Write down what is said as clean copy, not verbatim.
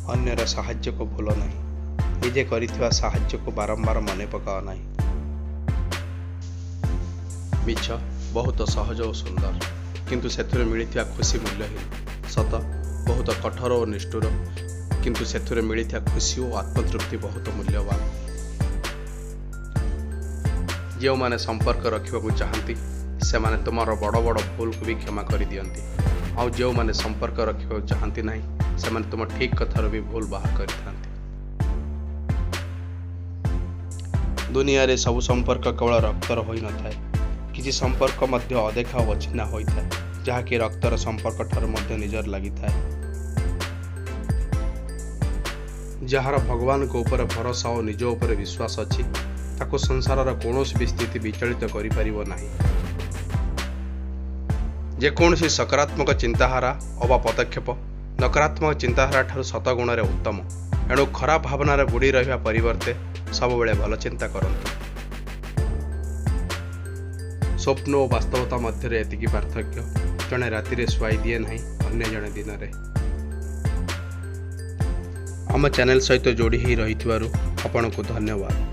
ଅନ୍ୟର ସାହାଯ୍ୟକୁ ଭୁଲ ନାହିଁ। ନିଜେ କରିଥିବା ସାହାଯ୍ୟକୁ ବାରମ୍ବାର ମନେ ପକାଅ ନାହିଁ। ମିଛ ବହୁତ ସହଜ ଓ ସୁନ୍ଦର, କିନ୍ତୁ ସେଥିରୁ ମିଳିଥିବା ଖୁସି ମୂଲ୍ୟହୀନ। ସତ ବହୁତ କଠୋର ଓ ନିଷ୍ଠୁର, କିନ୍ତୁ ସେଥିରୁ ମିଳିଥିବା ଖୁସି ଓ ଆତ୍ମତୃପ୍ତି ବହୁତ ମୂଲ୍ୟବାନ। ଯେଉଁମାନେ ସମ୍ପର୍କ ରଖିବାକୁ ଚାହାନ୍ତି, ସେମାନେ ତୁମର ବଡ଼ ବଡ଼ ଭୁଲକୁ ବି କ୍ଷମା କରିଦିଅନ୍ତି। ଆଉ ଯେଉଁମାନେ ସମ୍ପର୍କ ରଖିବାକୁ ଚାହାନ୍ତି ନାହିଁ, ସେମାନେ ତୁମ ଠିକ୍ କଥାରୁ ବି ଭୁଲ ବାହାର କରିଥାନ୍ତି। ଦୁନିଆରେ ସବୁ ସମ୍ପର୍କ କେବଳ ରକ୍ତର ହୋଇନଥାଏ। କିଛି ସମ୍ପର୍କ ମଧ୍ୟ ଅଦେଖା ଓ ଅଚିହ୍ନା ହୋଇଥାଏ, ଯାହାକି ରକ୍ତର ସମ୍ପର୍କଠାରୁ ମଧ୍ୟ ନିଜର ଲାଗିଥାଏ। ଯାହାର ଭଗବାନଙ୍କ ଉପରେ ଭରସା ଓ ନିଜ ଉପରେ ବିଶ୍ୱାସ ଅଛି, ତାକୁ ସଂସାରର କୌଣସି ବି ସ୍ଥିତି ବିଚଳିତ କରିପାରିବ ନାହିଁ। ଯେକୌଣସି ସକାରାତ୍ମକ ଚିନ୍ତାଧାରା ଅବା ପଦକ୍ଷେପ ନକାରାତ୍ମକ ଚିନ୍ତାଧାରାଠାରୁ ଶତଗୁଣରେ ଉତ୍ତମ। ଏଣୁ ଖରାପ ଭାବନାରେ ବୁଡ଼ି ରହିବା ପରିବର୍ତ୍ତେ ସବୁବେଳେ ଭଲ ଚିନ୍ତା କରନ୍ତୁ। ସ୍ୱପ୍ନ ଓ ବାସ୍ତବତା ମଧ୍ୟରେ ଏତିକି ପାର୍ଥକ୍ୟ, ଜଣେ ରାତିରେ ଶୁଆଇ ଦିଏ ନାହିଁ, ଅନ୍ୟ ଜଣେ ଦିନରେ। ଆମ ଚ୍ୟାନେଲ ସହିତ ଯୋଡ଼ି ହୋଇ ରହିଥିବାରୁ ଆପଣଙ୍କୁ ଧନ୍ୟବାଦ।